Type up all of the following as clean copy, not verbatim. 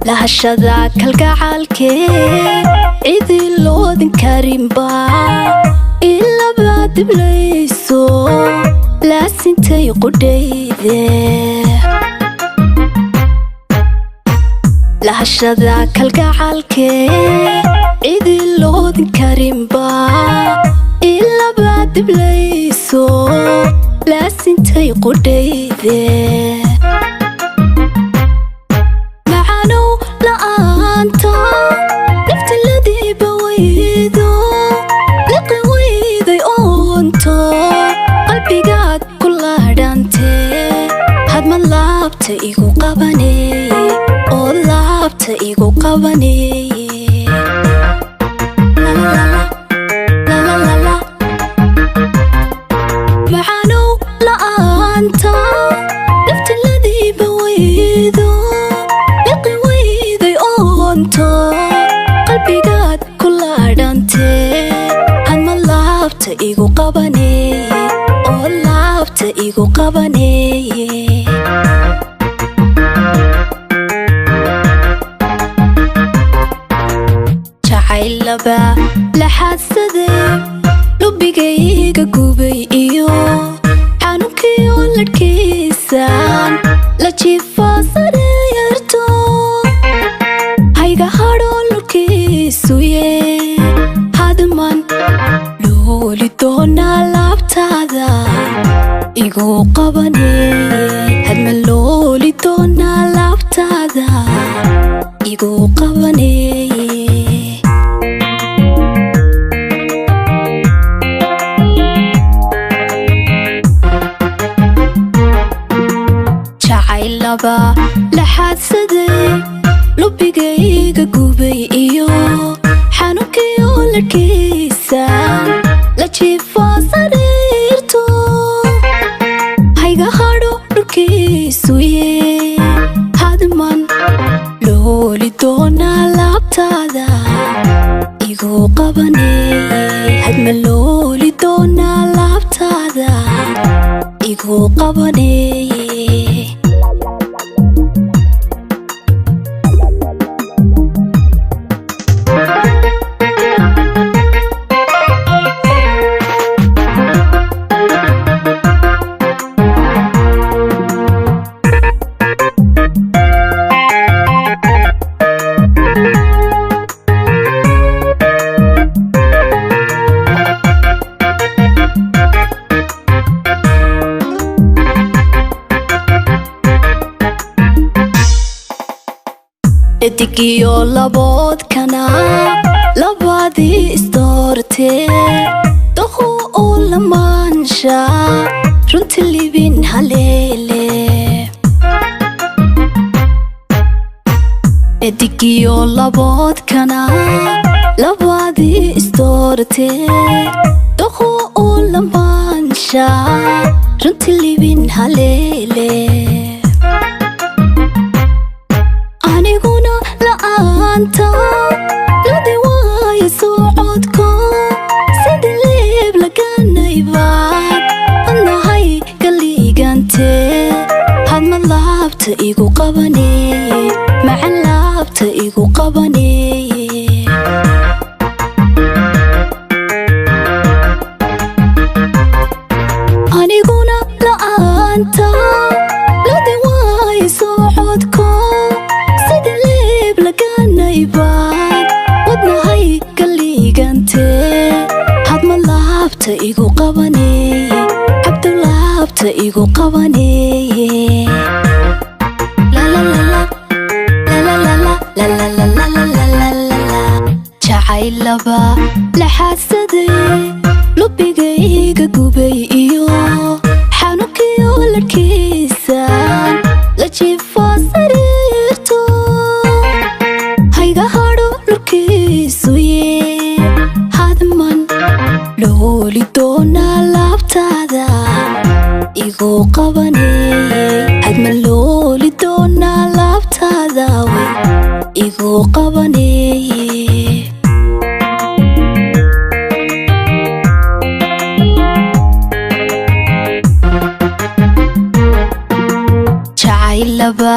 Lahashada kalgacaalkee cidii loodin karinba ilaba diblayso laasintay qudhayde. Lahashada kalgacaalkee cidii loodin karinba ilaba diblayso laasintay qudhayde. Macanow la'aanta nafta ladiiba weydo liqi weyday oonto qalbigaad ku laadhantee hadma laabta igu qabaneeye oo laabta igu qabaneeye. Macanow la'aanta nafta ladiiba weydo liqi weyday oonto qalbigaad ku laadhantee hadma laabta igu qabaneeye oo laabta igu qabaneeye. Jacaylaba laxaadsadee lubigayga gubay iyo xanuunkiyo ladhkiisaan la jiifaa sareeyarto hayga hadho lurkiisuye hadman looli doonaa laabtaada igu qabaneeye hadma looli doonaa laabtaada igu qabaneeye. Jacaylaba laxaadsadee lubigayga gubay iyo xanuunkiyo ladhkiisaan la jiifaa sariirto hayga hadho dhulkiisuye hadman looli doonaa laabtaada igu qabaneeye hadma looli doonaa laabtaada igu qabaneeye. Xidigiyo laboodkana labadii isdoortee doqo oo lamaansha runta libin haleele. Xidigiyo laboodkana labadii isdoortee doqo oo lamaansha runta libin haleele. Aniguna la'aanta ladi waayo socodko sida leeb laganaybaad adnahay galigantee hadma laabta igu qabaneeye macan laabta igu qabaneeye. Aniguna la'aanta ladi waayo socodko sida leeb laganaybaad wadnahay galigantee hadma laabta igu qabaneeye cabdulaabta igu qabaneeye. Jacaylaba laxaadsadee lubigayga gubay iyo xanuunkiyo ladhkiisaan la jiifaa sariirto hayga hadho lurkiisuye hadman looli doonaa laabtaada igu qabaneeye hadma looli doonaa laabtaada wey igu qabaneeye. Jacaylaba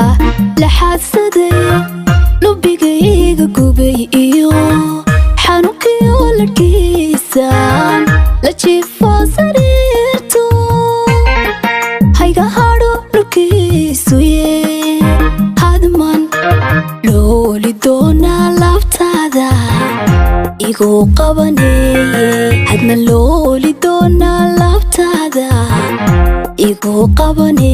laxaadsadee Lubigayga gubay iyo xanuunkiyo ladhkiisaan la jiifo sariirto. Hayga hadho dhulkiisu ye, hadman looli doonaa laabtaada igu qabaneeye. Hadman looli doonaa laabtaada igu qabaneeye.